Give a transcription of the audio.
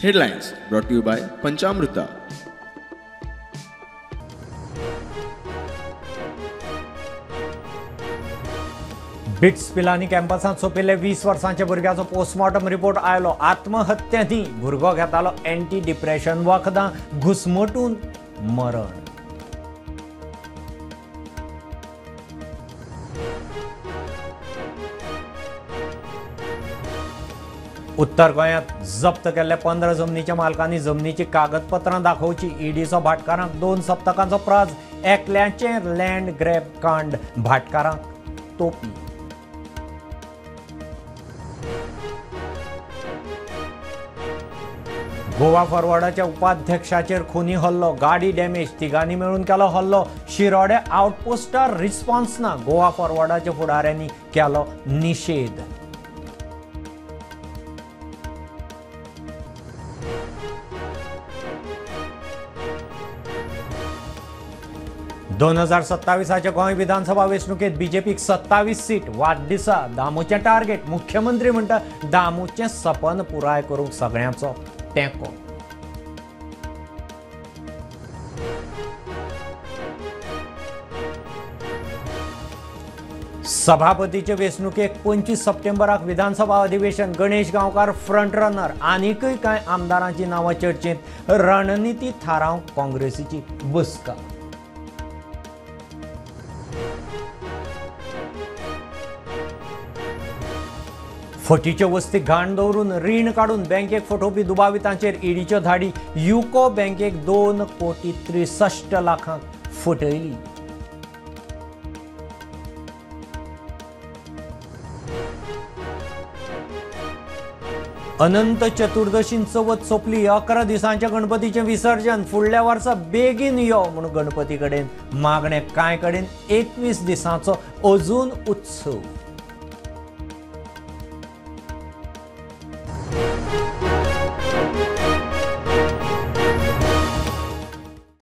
Headlines brought to you by Panchamruta. BITS Pilani कॅम्पसांत सोंपिल्ले 20 वर्सांच्या भुरग्याचो postmortem report आयलो. आत्महत्या न्ही, भुरगो घेतालो एंटी डिप्रेशन वखदां, घुसमटून मरण. उत्तर गोंयांत जप्त केल्ल्या 15 जमनीच्या मालकांनी जमनीची कागदपत्रां दाखोवची. ईडीचो भाटकारांक 2 सप्तकांचो प्राज. एकल्याचें लँड ग्रॅब कांड, भाटकारांक तोपी. गोवा फॉरवर्डाच्या उपाध्यक्षाचेर खुनी हल्लो, गाडी डॅमेज, तिगांनी मेळून केलो हल्लो. शिरोडे आउटपोस्टार रिस्पॉन्स ना, गोवा फॉरवर्डाच्या फुडाऱ्यांनी केलो निशेध. 2027 गोंय विधानसभा वेंचणुकेत बीजेपीक 27 सीट. वाडदिसा दामूचें टार्गेट. मुख्यमंत्री म्हणटा दामूचें सपन पुराय करूंक सगळ्यांचो तेंको. सभापतीचे वेंचणुकेक 25 सप्टेंबराक विधानसभा अधिवेशन. गणेश गांवकार फ्रंट रनर. आनीकय कांय आमदारांची नांवां चर्चेंत. रणनिती थारावंक काँग्रेसीची बसका. फटीच्यो वस्ती घाण दवरून रीण काडून बँकेक फटोवपी दुबावितांचेर ईडीच्यो धाडी. युको बँकेक 2,63 कोटी फटयली. अनंत चतुर्दशीन चवथ सोंपली. 11 दिसांच्या गणपतीचें विसर्जन. फुडल्या वर्सा बेगीन यो म्हूण गणपती कडेन मागणें. कांय कडेन 21 दिसांचो अजून उत्सव.